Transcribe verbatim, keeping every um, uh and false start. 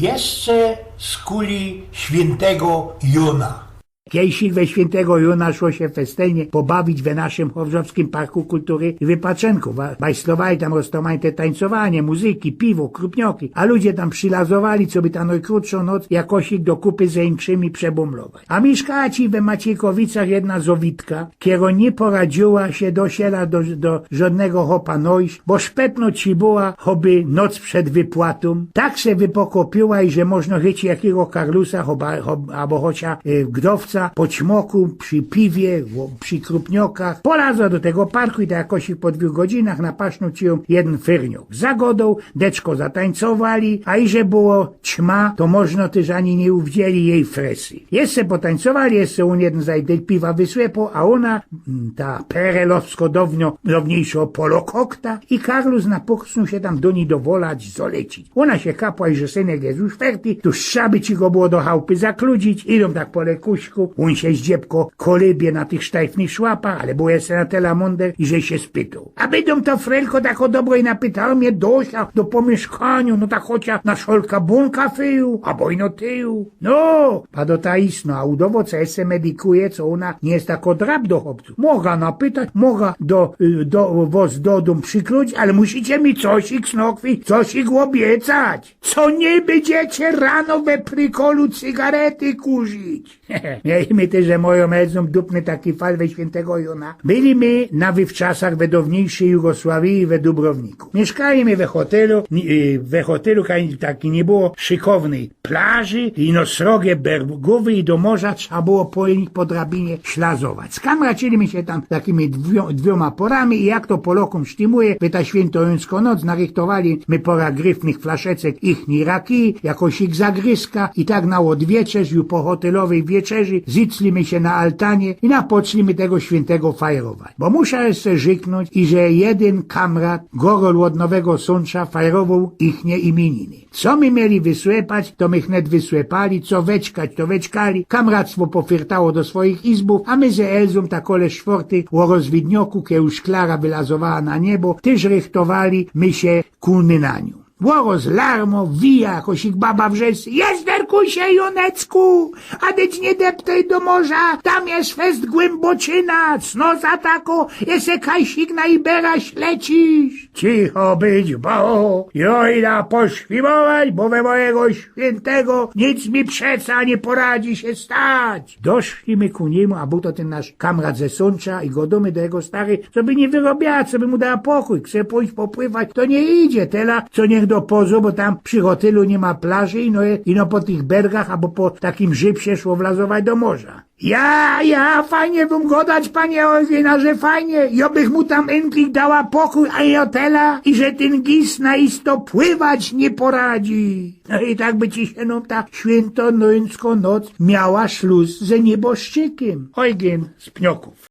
Jeszcze z kuli świętego Jona. Kejsik we świętego Jona szło sie festynie pobawić we naszym Chowrzowskim Parku Kultury i Wypaczynku. Wa- Bajslowali tam roztomajte tańcowanie, muzyki, piwo, krupnioki, a ludzie tam przilazowali, co by ta nojkrōtszŏ noc jakosik do kupy ze inkszymi przebōmlować. A miyszkacie we Maciejkowicach jedna Zowitka, kiero niy poradziła sie do siela do, do żodnego chopa nojś, bo szpetno ci była, choby noc przed wypłatōm. Tak se wypokopiła, i że można chyć jakigo karlusa, choba, chob, abo chocia y, gdowca, po ćmoku, przi piwie, ło- przi krupniokach. Polazła do tego parku i tak jakosik po dwōch godzinach napasznōł ci jōm jedyn fyrniok. Zagodoł, deczko zatańcowali, a iże było ćma, to można tyż ani niy uwdzieli jej fresy. Jeszcze potańcowali, jeszcze ōn jedyn zajdyl piwa wysłepoł, a ōna, mm, ta perelowsko downo, downiejszo polokokta, i karlus napuknōł sie tam do nij dowolać, zolecić. Ōna sie kapła, iże synek je już ferty, to strzaby ci go było do chałpy zakludzić, idōm tak po lekuśku, ōn sie zdziebko kolybie na tych sztajfnych szłapach, ale bōł jeszcze na tela mōnder, iże sie spytoł. A bydōm to, frelko, tako dobro i napytała mie do sia, do pomiyszkaniŏ, no tak chocia na szolka bōnka fyju, abo ino tyju. No, pado ta isno, a udowo, co jeszcze medykuje, co ōna niy je tako drab do chopcōw. Moga napytać, moga do, y, do, wos do dōm przikludzić, ale musicie mi cosik, snokwi, cosik ôbiecać. Co niy bydziecie rano we prikolu cygarety kurzić. Mieli my tyż ze mojōm Elzōm dupny taki fal we świętego Jona. Byli my na wywczasach we downiejszyj Jugosławii, we Dubrowniku. Miyszkali my we hotelu, ni- y, we hotelu, kaj taki niy było szykownyj plaży, ino srogie bergowy i do morza trza było po nich po drabinie ślazować. Skamracili my sie tam takimi dwio- dwiōma porami i jak to Polokōm sztymuje, we ta świyntojońsko noc narychtowali my pora gryfnych flaszeczek ichni raki, jakosik zagryzka i tak na ôdwieczerz, ju po hotelowyj wieczerzy, zycli my sie na altanie i napoczli my tego świyntego fajrować. Bo muszã jeszcze rzyknōńć, iże jedyn kamrat, gorol ôd nowego sōncza, fajrowoł ichnie imiyniny. Co my mieli wysłepać, to my wnet wysłepali, co weczkać, to weczkali. Kamractwo pofyrtało do swojich izbōw, a my ze Elzōm tak kole sztwortyj ô rozwidnioku, kej już Klara wylazowała na niebo, tyż rychtowali my sie ku nydaniu. Ôroz larmo, wija, jakosik baba wrzeszczy: Jezderkusie, Jonecku, a dyć niy deptej do morza, tam je fest głymbocina, cnoza tako, jeszcze kajsik na Ibera ślecisz. Cicho być, bo jŏ ida poświmować, bo we mojego świyntego nic mi przeca niy poradzi sie stać. Doszli my ku niymu, a bōł to tyn nasz kamrat ze Sōncza, i godōmy do jego starej, coby niy wyrobiała, coby mu dała pokōj. Chce pōjś popływać, to niy idzie. Tela, co niych do pozu, bo tam przi hotelu niy ma plaży, ino, ino po tych bergach abo po takim Rzipsie szło wlazować do morza. Ja, ja, fajnie wōm godać, panie Eugena, że fajnie. Jŏ bych mu tam inklik dała pokōj, a jŏ tela, iże tyn gis na isto pływać niy poradzi. No i tak by ci sie nōm ta świyntonōńsko noc miała szlus ze nieboszczykym. Eugen z Pniokōw.